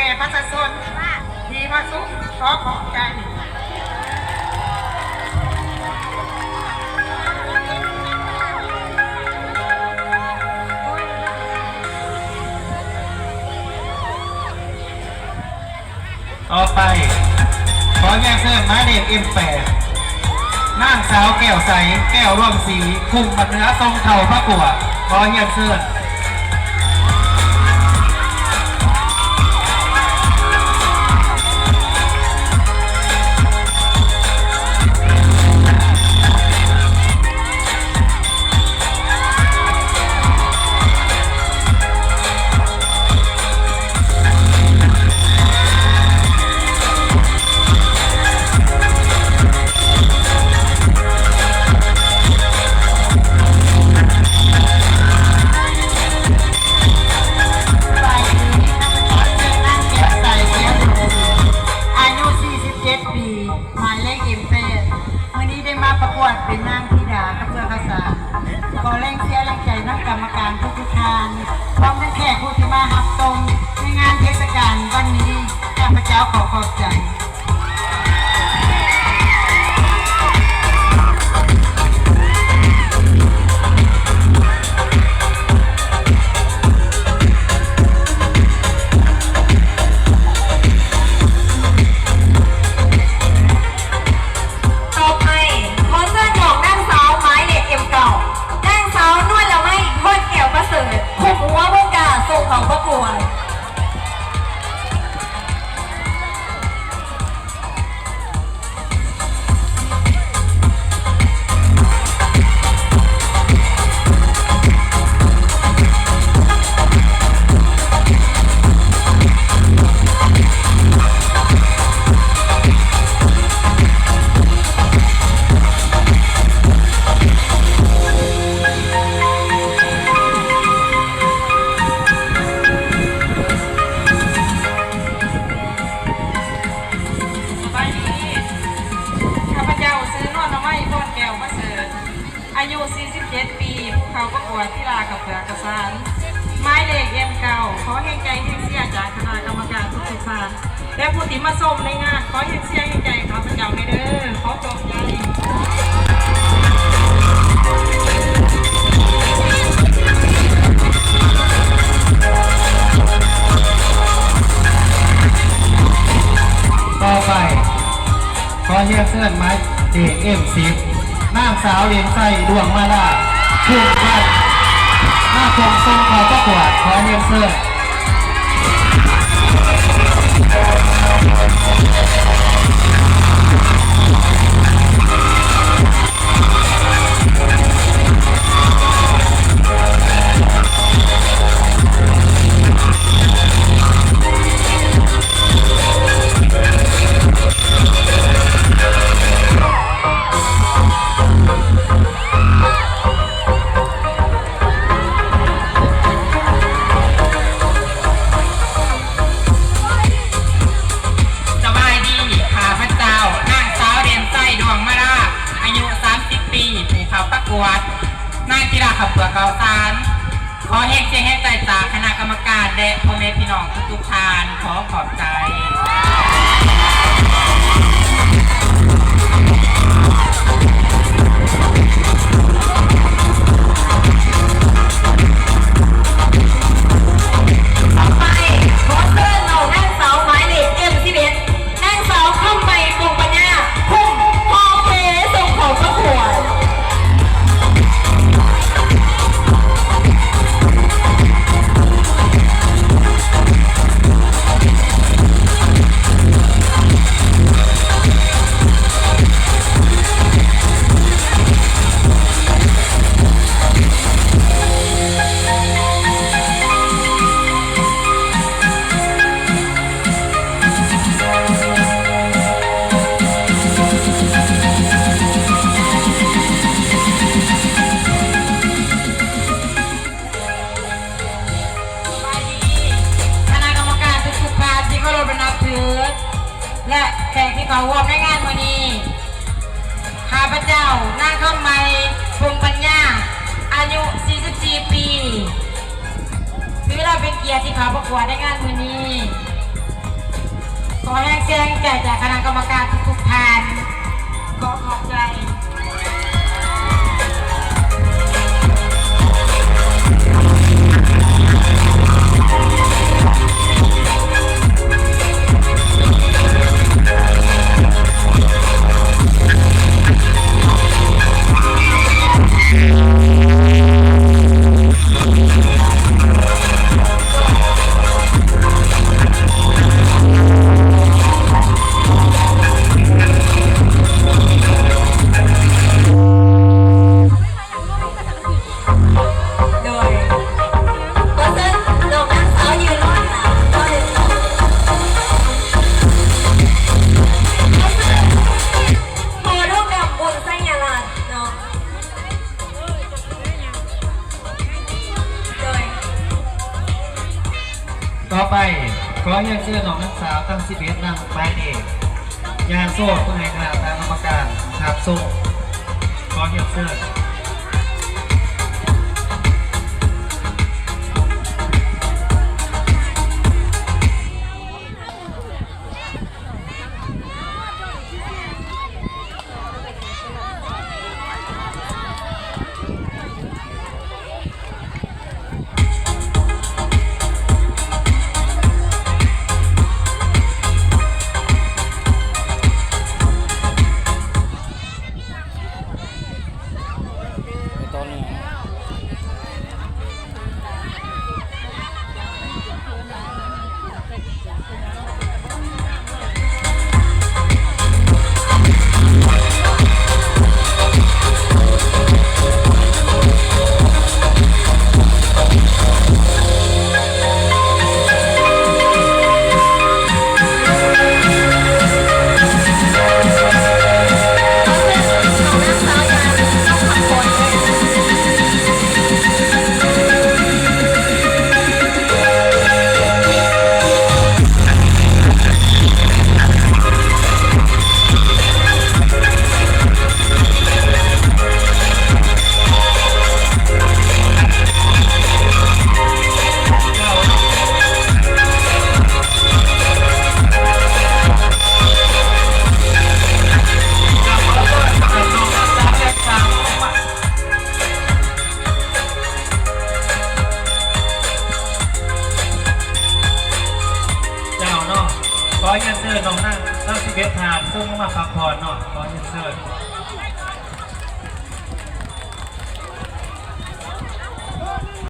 ແກ່ປະຊາຊົນທີ່ມາຊຸມ ຂໍຂອບໃຈ. ຕໍ່ໄປ ຂໍຮຽນເຊີນໝາຍເລກ ເອັມ ແປດ ນາງສາວ ແກ້ວໃສ ແກ້ວລວງສີ ຄຸ້ມບັນເໜືອ ສົ່ງເຂົ້າປະກວດ. ຂໍຮຽນເຊີນ. ອາຍຸສີ່ສິບເຈັດປີ ໝາຍເລກ ເອັມ ແປດ ມື້ນີ້ໄດ້ມາປະກວດເປັນນາງທິດາຂະເບືອກຂະສານ. ຂໍແຮງເຊຍແຮງໃຈນຳກຳມະການທຸກໆທ່ານ ພ້ອມທັງແຂກຜູ້ທີ່ມາຮັບຊົມໃນງານເທດສະການວັນນີ້ ຂ້າພະເຈົ້າຂໍຂອບໃຈ. ຕໍ່ໄປ ຂໍເຊີນນ້ອງນາງສາວໝາຍເລກ ເອັມ ເກົ້າ ນາງສາວ ນວນລະໄມ ພອນແກ້ວປະເສີດ ຄຸ້ມຫົວວົງກ້າ ສົ່ງເຂົ້າປະກວດ. ສະບາຍດີ ຂ້າພະເຈົ້າຊື່ ນວນລະໄມ ພອນແກ້ວປະເສີດ ອາຍຸສີ່ສິບເຈັດປີ ຜູ້ເຂົ້າປະກວດທິດາຂະເບືອກຂະສານ ໝາຍເລກ ເອັມ ເກົ້າ ຂໍແຮງໃຈແຮງເຊຍຈາກຄະນະກຳມະການທຸກໆທ່ານ ແລະ ຜູ້ທີ່ມາຊົມໃນງານ ຂໍແຮງເຊຍແຮງໃຈຂ້າພະເຈົ້າແດ່ເດີ ຂໍຂອບໃຈ. ຕໍ່ໄປ ຂໍຮຽນເຊີນໝາຍເລກ ເອັມ ສິບ ນາງສາວ ເລນໄຊ ດວງມາລາ ທຸງວັນ ມາສົ່ງເຂົ້າປະກວດ ຂໍຮຽນເຊີນ. ສະບາຍດີ ຂ້າພະເຈົ້າ ນາງສາວ ເດັ່ນໄຊ ດວງມາລາ ອາຍຸສາມສິບປີ ຜູ້ເຂົ້າປະກວດ ນາງທິດາຂະເບືອກຂະສານ ຂໍແຮງເຊຍແຮງໃຈຈາກຄະນະກຳມະການ ແລະ ພໍ່ແມ່ພີ່ນ້ອງທຸກໆທ່ານ ຂໍຂອບໃຈ. ຕໍ່ໄປ ຂໍເຊີນນ້ອງນາງສາວໝາຍເລກ ເອັມ ສິບເອັດ ນາງສາວ ຄຳໄມ ພົງປັນຍາ ຄຸ້ມຮອງເພ ສົ່ງເຂົ້າປະກວດ. ສະບາຍດີ ຄະນະກຳມະການທຸກໆທ່ານທີ່ເຄົາລົບ ແລະ ນັບຖື ແລະ ແຂກທີ່ເຂົ້າຮ່ວມໃນງານມື້ນີ້. ຂ້າພະເຈົ້າ ນາງຄຳໄມ ພົງປັນຍາ ອາຍຸສີ່ສິບສີ່ປີ ຖືວ່າເປັນກຽດທີ່ເຂົ້າປະກວດໃນງານມື້ນີ້. ຂໍແຮງເຊີງໃຈຈາກຄະນະກຳມະການທຸກໆທ່ານ. ຂໍຂອບໃຈ. ໂດຍ ຂໍເຊີນນ້ອງນາງສາວຢືນຮອດໜ້າ ຂໍເຊີນພໍ່ລູກດຳບຸນໄຊຍະລາດເນາະ. ໂດຍ ຕໍ່ໄປ ຂໍຮຽນເຊີນນ້ອງນາງສາວທັງສິບເອັດນາງ ໝາຍເລກ ຍ່າງໂຊ ເພື່ອໃຫ້ຄະນະກຳມະການຮັບຊົມ. ຂໍຮຽນເຊີນ. ເຈົ້າເນາະ ຂໍຮຽນເຊີນນ້ອງນາງທັງສິບເອັດທ່ານ ເຊີນລົງມາພັກຜ່ອນເນາະ ຂໍຮຽນເຊີນ.